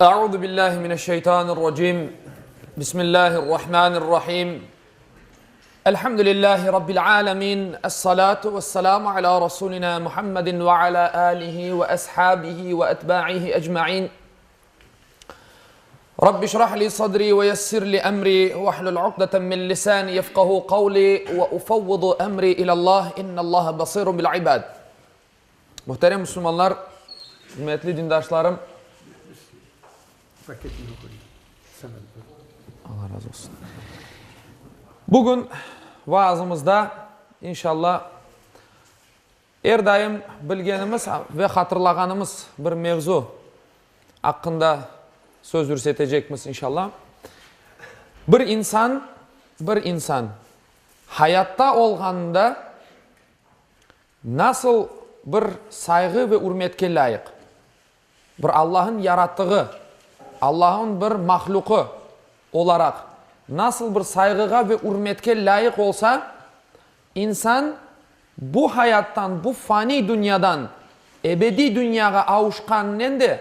Euzu billahi mineşşeytanirracim. Bismillahirrahmanirrahim. Elhamdülillahi rabbil alamin. Es-salatu vesselamu ala rasulina Muhammedin ve ala alihi ve ashabihi ve etba'ihi ecmaîn. Rabbi şrah li sadri ve yessir li emri ve hlul ukdeten min lisani yefkahu kavli ve ufevvidu emri ilallah innallaha basirun bil ibad. Muhterem Müslümanlar, ürmetli dindaşlarım. Allah razı olsun. Bugün vaazımızda inşallah er daim bilgenimiz ve hatırlağanımız bir mevzu aqqında söz yürsetecekmiz inşallah. Bir insan, bir insan hayatta olğanında Nasıl bir sayğı ve ürmetke lâyıq? Bir Allah'ın yarattığı, Allah'ın bir mahlüqı olaraq nasıl bir sayğığa ve ürmetke lâyıq olsa, insan bu hayattan, bu faniy dünyadan ebediy dünyağa avuşqanınen de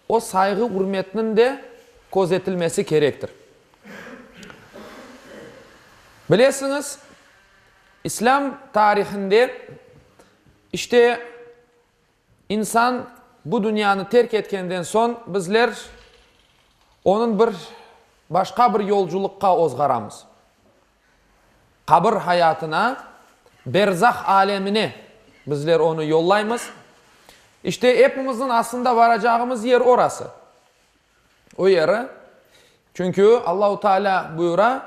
o sayğı, ürmetniñ de közetilmesi kerektir. Bilesiñiz, İslâm tarihinde, işte, insan bu dünyanı terk etkenden soñ, bizler onıñ bir başqa bir yolculıqqa ozğaramız. Qabır hayatına, berzah alemine bizler onı yollaymız. İşte, epimizniñ aslında varacağımız yer orası. O yeri, çünki Allahu Teala buyura,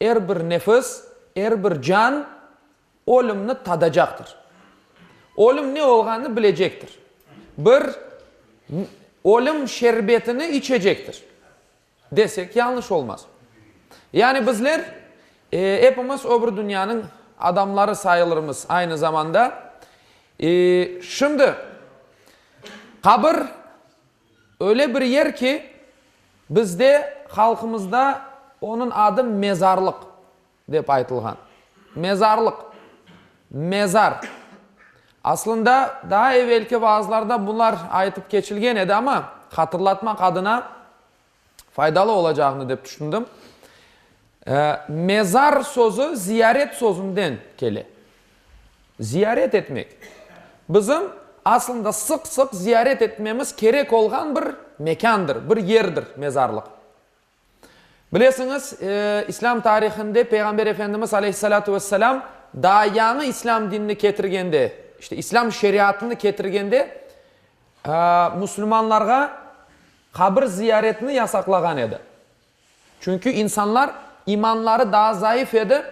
Er bir nefis, er bir can ölümni tadacaqtır. Ölüm ne olğanını bilecektir. Bir ölüm şerbetini içecektir, desek yañlış olmaz. Yani bizler epimiz o bir dünyanıñ adamları sayılırmız aynı zamanda. Şimdi qabir Öyle bir yer ki, bizde, halqımızda onıñ adı mezarlıq dep aytılğan. Mezarlıq. Mezar. Aslında, daa evelki vaazlarda bunlar aytıp keçilgen edi, amma hatırlatmaq adına faydalı olacağını dep tüşündim. Mezar sözü ziyaret sözünden kele. Ziyaret etmek. Bizim, aslında, sıq-sıq ziyaret etmemiz kerek olğan bir mekândır, bir yerdir mezarlıq. Bilesiñiz, İslâm tarihinde Peyğamber Efendimiz aleyhissalâtu vesselâm daa yañı İslâm dinini ketirgende, işte İslâm şeriatını ketirgende, musulmanlarğa qabir ziyaretini yasaqlağan edi. Çünki insanlar imanları daa zayıf edi,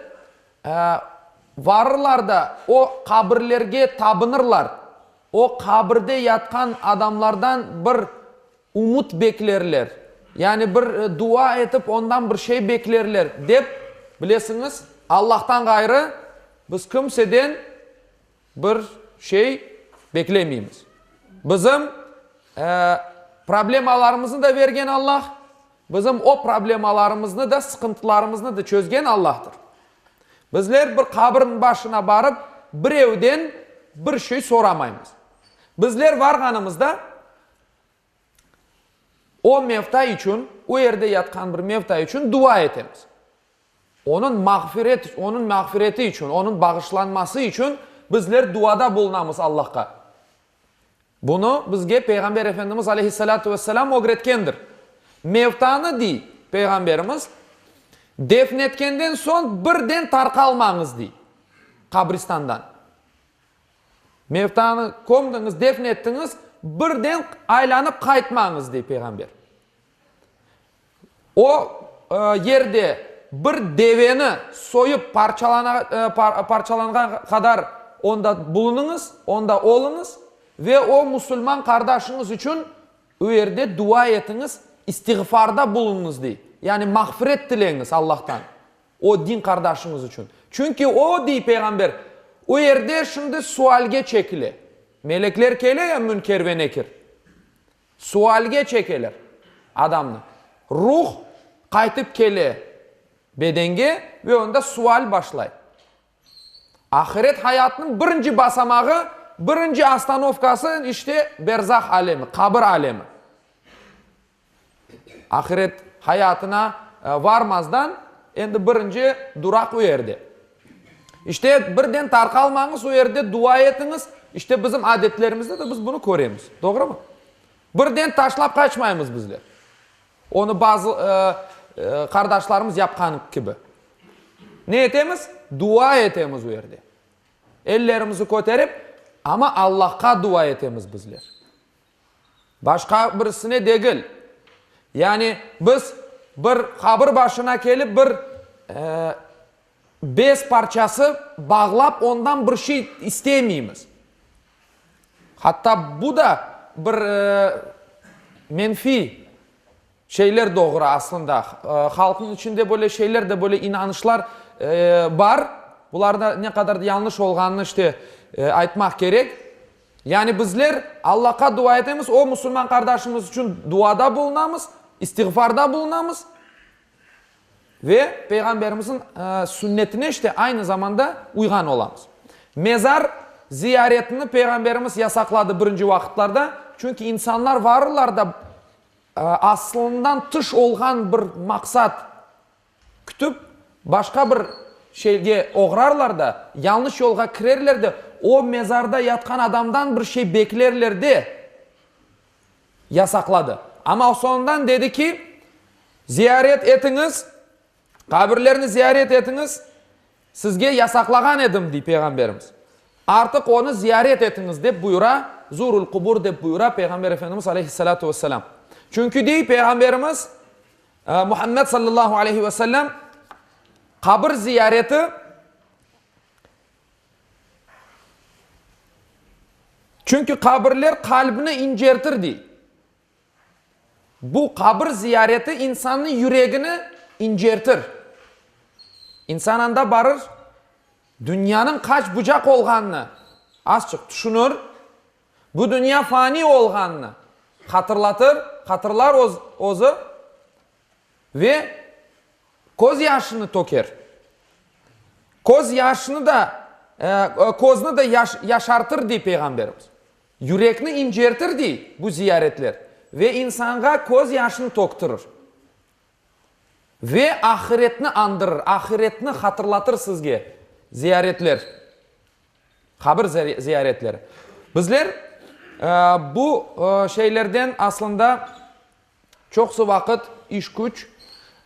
varırlar da o qabirlerge tabınırlar, o qabirde yatqan adamlardan bir ümüt beklerler, yani bir dua etip ondan bir şey beklerler dep, bilesiñiz, Allahtan ğayrı biz kimseden Bir şey beklemeymiz. Bizim problemalarımıznı da vergen Allah, bizim o problemalarımıznı da, sıqıntılarımıznı da çözgen Allahtır. Bizler bir qabirniñ başına barıp, birevden bir şey soramaymız. Bizler varğanımızda, o mevta içün, o yerde yatqan bir mevta içün dua etemiz. Onıñ mağfiret, onıñ mağfireti içün, onıñ bağışlanması içün bizler duada bulunamız Allahqa. Bunı bizge Peyğamber Efendimiz aleyhissalâtu vesselâm ögretkendir. Mevtanı, dey Peyğamberimiz, defn etkenden soñ birden tarqalmañız, dey, qabristandan. Mevtanı kömdiñiz, defn ettiñiz, birden aylanıp qaytmañız, dey Peyğamber. O yerde bir deveni soyıp parçalanğan qadar onda bulunıñız, onda oluñız ve o musulman qardaşıñız içün o yerde dua etiñiz, istiğfarda bulunıñız, dey. Yani mağfiret tileñiz Allahtan o din qardaşıñız içün. Çünki o, dey Peyğamber, o yerde şimdi sualge çekile. Melekler kele ya Münker ve Nekir. Sualge çekeler adamnı. Ruh qaytıp kele bedenge ve onda sual başlay. Ahiret hayatınıñ birinci basamağı, birinci ostanovkası işte berzah alemi, qabir alemi. Ahiret hayatına varmazdan endi birinci duraq o yerde. İşte, birden tarqalmañız, o yerde dua etiñiz. İşte, bizim adetlerimizde de biz bunı köremiz. Doğrumı? Birden taşlap qaçmaymız bizler. Onı bazı qardaşlarımız yapqan kibi. Ne etemiz? Dua etemiz o yerde. Ellerimizi köterip, amma Allahqa dua etemiz bizler. Başqa birisine degil. Yani biz bir qabir başına kelip bir bez parçası bağlap ondan bir şey istemeymiz. Hatta bu da bir menfiy şeyler doğura aslında. Halqnıñ içinde böyle şeyler de, böyle inanışlar bar. Bular da ne qadar yañlış olğanını işte aytmaq kerek. Yani bizler Allahqa dua etemiz, o musulman qardaşımız içün duada bulunamız, istiğfarda bulunamız ve Peyğamberimizniñ sünnetine işte aynı zamanda uyğan olamız. Mezar ziyaretini Peyğamberimiz yasaqladı birinci vaqıtlarda, çünki insanlar varırlar da aslından tış olğan bir maqsat Kütip, başqa bir şeyge oğrarlar da, yañlış yolğa kirerler de, o mezarda yatqan adamdan bir şey beklerler de, yasaqladı. Amma soñundan dedi ki, ziyaret etiñiz, qabirlerni ziyaret etiñiz, sizge yasaqlağan edim, dey Peyğamberimiz. Artıq onı ziyaret etiñiz, dep buyura, zurul qubur dep buyura Peyğamber Efendimiz aleyhissalâtu vesselâm. Çünki, dey Peyğamberimiz, Muhammed sallallahu aleyhi ve sellem qabir ziyareti çünki qabirler qalbni incertir dey. Bu qabir ziyareti insannıñ yüregini incertir. İnsan anda barır, dünyanıñ qaç bucaq olğanını azçıq tüşünir, Bu dünya fani olğanını hatırlatır, hatırlar özü ve közyaşını töker. Közyaşını da, közni de yaşartır, dey Peyğamberimiz. Yürekni incertir, dey bu ziyaretler ve insanğa közyaşını töktürir. Ve ahiretni andırır, ahiretni hatırlatır sizge ziyaretler. Qabir ziyaretleri. Bizler bu şeylerden aslında çoqusı vaqıt iş-küç,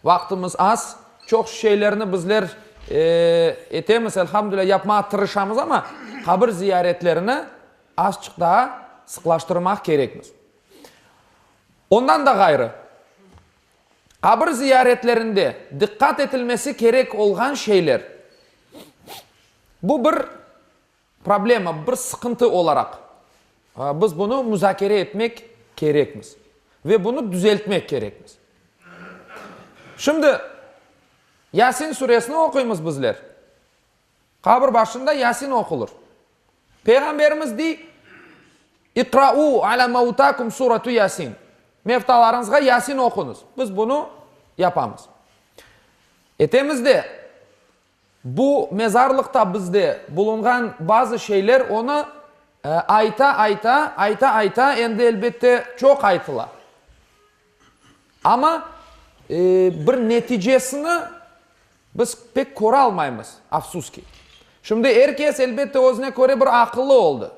vaqtımız az, çoq şeylerni bizler etemiz, elhamdülilâ, yapmağa tırışamız, amma qabir ziyaretlerini azçıq daa sıqlaştırmaq kerekmiz. Ondan da ğayrı, qabir ziyaretlerinde diqqat etilmesi kerek olğan şeyler. Bu bir problema, bir sıqıntı olaraq biz bunı muzakere etmek kerekmiz ve bunı düzeltmek kerekmiz. Şimdi Yasin suresini oquymız bizler. Qabir başında Yasin oqulır. Peyğamberimiz dey, İqra'u ala mevtakum suratu Yasin. Mevtalarıñızğa Yasin oquñız. Biz bunı yapamız. Etemiz de, Bu mezarlıqta bizde bulunğan bazı şeyler onı ayta-ayta, ayta-ayta endi elbette çoq aytıla. Amma bir neticesini biz pek köralmaymız, afsus ki. Şimdi er kes elbette özüne köre bir aqıllı oldı.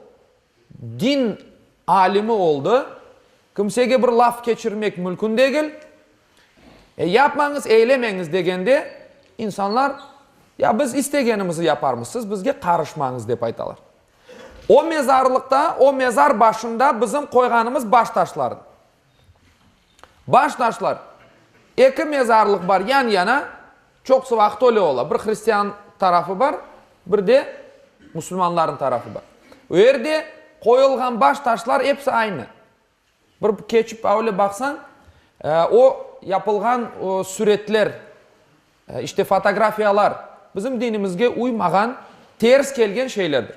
Din alimi oldı, kimsege bir laf keçirmek mülkün degil. E, yapmañız, eylemeñiz degende, insanlar, ya biz istegenimizi yaparmız, siz bizge qarışmañız, dep aytalar. O mezarlıqta, o mezar başında bizim qoyğanımız baştaşlarnı. Baştaşlar, eki mezarlıq bar yan-yana, çoqusı vaqıt öyle ola, bir hristian tarafı bar, bir de musulmanlarnıñ tarafı bar. O yerde qoyulğan baştaşlar episi aynı. Bir keçip öyle baqsañ, o yapılğan süretler, işte fotografiyalar bizim dinimizge uymağan, ters kelgen şeylerdir.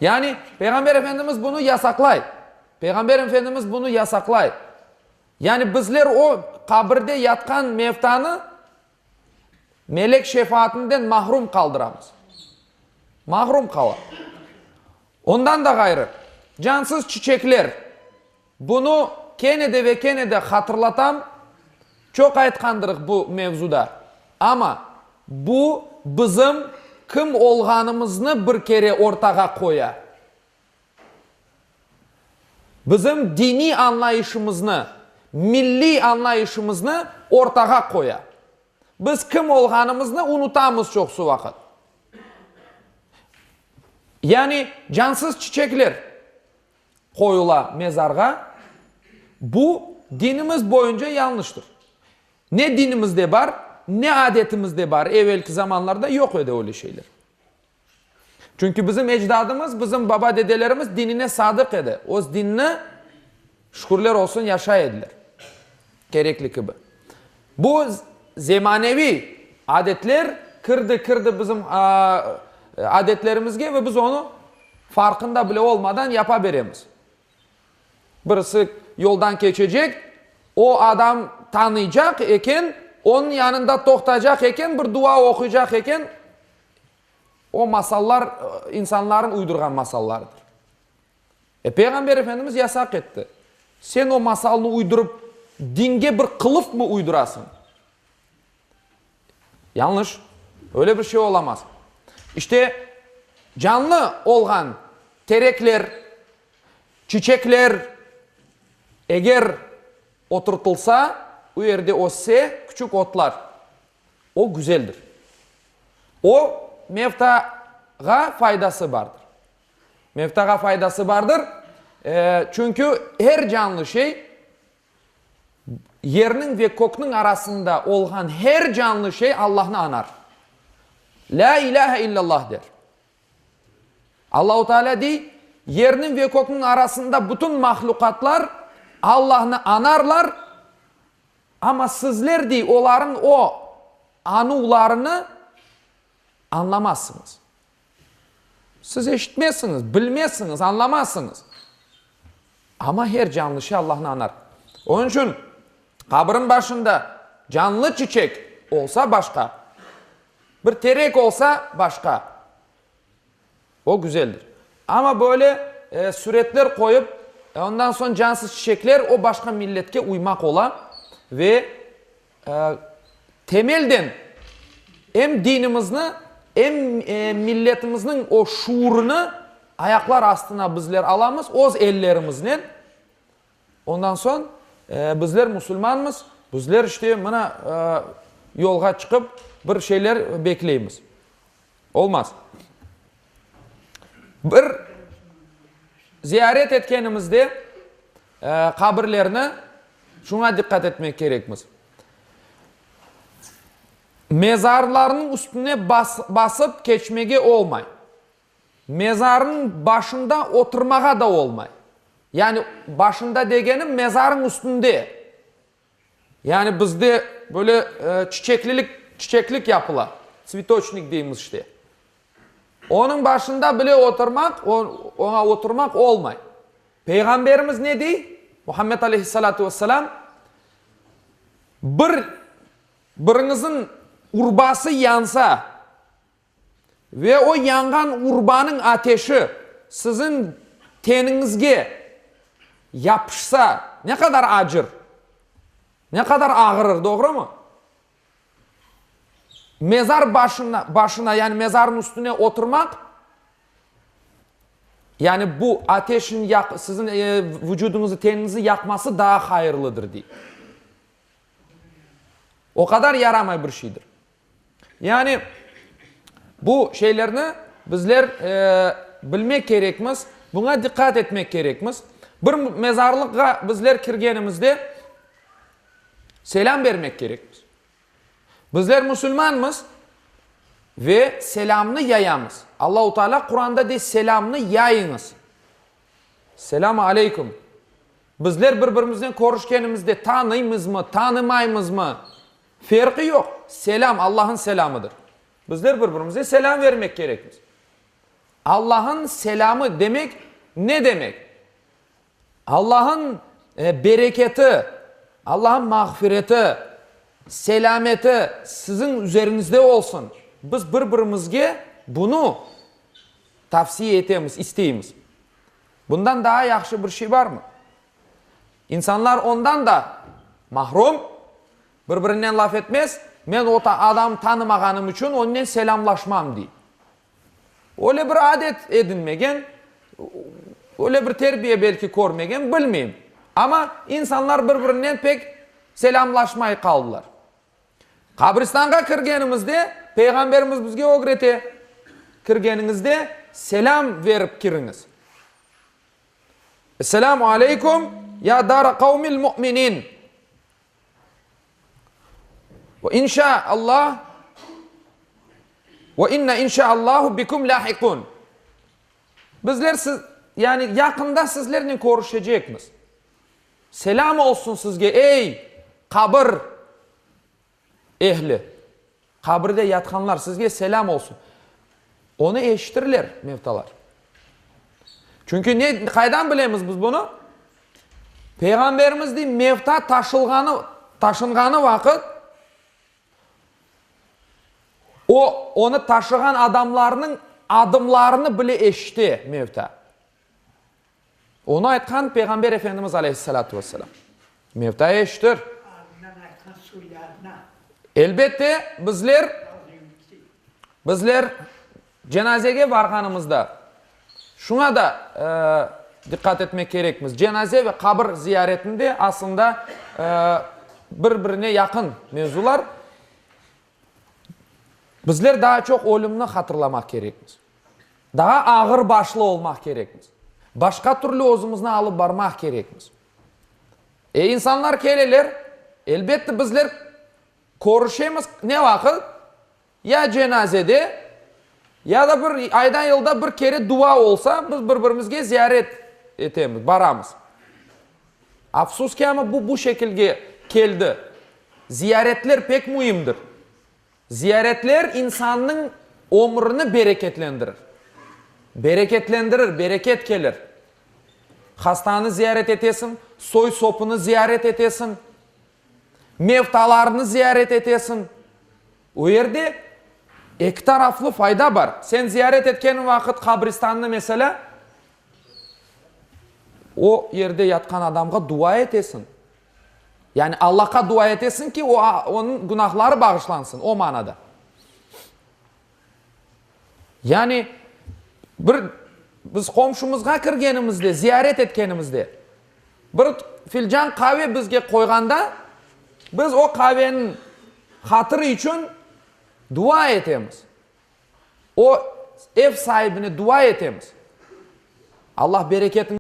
Yani Peyğamber Efendimiz bunı yasaqlay. Peyğamber Efendimiz bunı yasaqlay. Yani bizler o qabirde yatqan mevtanı melek şefaatinden mahrum qaldıramız. Mahrum qala. Ondan da ğayrı, cansız çiçekler, bunı. kene de ve kene de hatırlatam, çoq aytqandırıq bu mevzuda, amma bu bizim kim olğanımıznı bir kere ortağa qoya. Bizim diniy añlayışımıznı, milliy añlayışımıznı ortağa qoya. Biz kim olğanımıznı unutamız çoqusı vaqıt. Yani cansız çiçekler qoyula mezarğa, bu dinimiz boyunca yañlıştır. Ne dinimizde bar, ne adetimizde bar, evelki zamanlarda yoq edi öyle şeyler. Çünki bizim ecdadımız, bizim baba-dedelerimiz dinine sadıq edi, öz dinini, şükürler olsun, yaşay ediler, kerekli kibi. Bu zemaneviy adetler kirdi, kirdi bizim adetlerimizge ve biz onı farqında bile olmadan yapa beremiz. Birisi yoldan keçecek, o adam tanıycaq eken, onıñ yanında toqtacaq eken, bir dua oquycaq eken, O masallar insanların uydurğan masallarıdır. E, Peyğamber Efendimiz yasaq etti. Sen o masalnı uydurıp, dinge bir qılıf mı uydurasıñ? Yañlış. Öyle bir şey olamaz. İşte, canlı olğan terekler, çiçekler, eger oturtılsa, u yerde össe, küçük otlar, O güzeldir. O, mevtağa faydası bardır. Mevtağa faydası bardır, çünki er canlı şey, yerniñ ve kökniñ arasında olğan her canlı şey Allahnı añar. Lâ ilâhe illallah der. Allahu Teala dey, yerniñ ve kökniñ arasında bütün mahlüqatlar Allahnı añarlar, Amma sizler, dey, olarıñ o anuvlarını añlamazsıñız. Siz eşitmezsiñiz, bilmezsiñiz, añlamazsıñız. Amma her canlı şey Allahnı añar. Onıñ içün qabırıñ başında canlı çiçek olsa başqa, bir terek olsa başqa. O güzeldir. Amma böyle süretler qoyıp, ondan soñ cansız çiçekler, o başqa milletke uymaq ola ve temelden em dinimizni, em milletimizniñ o şuurını ayaqlar astına bizler alamız öz ellerimiznen. Ondan soñ bizler musulmanmız, bizler işte mına yolğa çıqıp bir şeyler bekleymiz. Olmaz. Bir ziyaret etkenimizde qabirlerni şuña diqqat etmek kerekmiz. Mezarlarnıñ üstüne basıp keçmege olmay. Mezarnıñ başında oturmağa da olmay. Yani başında degenim mezarıñ üstünde. Yani bizde böyle çiçeklilik, çiçeklik yapıla, tsvetoçnik deymiz işte. Onıñ başında bile oturmaq, oña oturmaq olmay. Peyğamberimiz ne dey? Muhammed aleyhissalâtu vesselâm, Bir biriñizniñ urbası yansa, Ve o yanğan urbanıñ ateşi siziñ teniñizge yapışsa, ne qadar acır, ne qadar ağırır, doğrumı? Mezar başına, başına, yani mezarnıñ üstüne oturmaq, yani bu ateşin yaq, siziñ vucudıñızı, teniñizi yaqması daa hayırlıdır, dey. O qadar yaramay bir şeydir. Yani, bu şeylerni bizler bilmek kerekmiz, buña diqqat etmek kerekmiz. Bir mezarlıqqa bizler kirgenimizde selâm bermek kerekmiz. Bizler musulmanmız ve selâmnı yayamız. Allahu Teala Quranda dey, selâmnı yayıñız. Selâmü aleyküm. Bizler bir-birimiznen körüşkenimizde tanıymızmı, tanımaymızmı? Ferqi yoq, selâm, Allah'ın selâmıdır. Bizler bir-birimize selâm vermek kerekmiz. Allah'ın selâmı demek ne demek? Allah'ın bereketi, Allah'ın mağfireti, selâmeti siziñ üzeriñizde olsun. Biz bir-birimizge bunı tavsiye etemiz, isteymiz. Bundan daa yahşı bir şey barmı? İnsanlar ondan da mahrum, bir-birinen laf etmez, men o adamnı tanımağanım içün onnen selâmlaşmam, dey. Öyle bir adet edinmegen, öyle bir terbiye belki körmegen, bilmeyim. Amma insanlar bir-birinen pek selâmlaşmay qaldılar. Qabristanğa kirgenimizde, Peyğamberimiz bizge ögrete, Kirgeniñizde selâm verip kiriñiz. Esselâmu aleykum, ya dara qavmil mu'minin. Ve inşa Allah ve inna inşa Allahu bikum lahiqun. Bizler siz, yani yaqında sizlernen körüşecekmiz. Selâm olsun sizge, ey, qabır ehli, qabirde yatqanlar, sizge selâm olsun. Onı eşitirler mevtalar. Çünki ne, qaydan bilemiz biz bunı? Peyğamberimiz dey, mevta taşılğanı, taşınğanı vaqıt, o, onı taşığan adamlarnıñ adımlarını bile eşite mevta. Onı aytqan Peyğamber Efendimiz aleyhissalâtu vesselâm. Mevta eşitir. Elbette, bizler, bizler cenazege barğanımızda, şuña da diqqat etmek kerekmiz, cenaze ve qabir ziyaretinde aslında bir-birine yaqın mevzular. Bizler daa çoq ölümni hatırlamaq kerekmiz. Daa ağır başlı olmaq kerekmiz. Başqa türlü özümizni alıp barmaq kerekmiz. E, insanlar keleler, elbette bizler körüşemiz ne vaqıt? Ya cenazede, ya da bir ayda-yılda bir kere dua olsa, biz bir-birimizge ziyaret etemiz, baramız. Afsus ki, amma bu bu şekilge keldi. Ziyaretler pek müimdir. Ziyaretler insannıñ ömrüni bereketlendirir. Bereketlendirir, bereket kelir. Hastanı ziyaret etesiñ, soy-sopunı ziyaret etesiñ, mevtalarnı ziyaret etesiñ. O yerde eki taraflı fayda bar. Sen ziyaret etkeniñ vaqıt qabristannı, meselâ, o yerde yatqan adamğa dua etesiñ. Yani Allahqa dua etesiñ ki, o, onıñ günahları bağışlansın, o manada. Yani bir biz qomşumızğa kirgenimizde, ziyaret etkenimizde, bir filcan qave bizge qoyğanda, biz o qaveniñ hatırı içün dua etemiz. O ev saibine dua etemiz. Allah bereketini.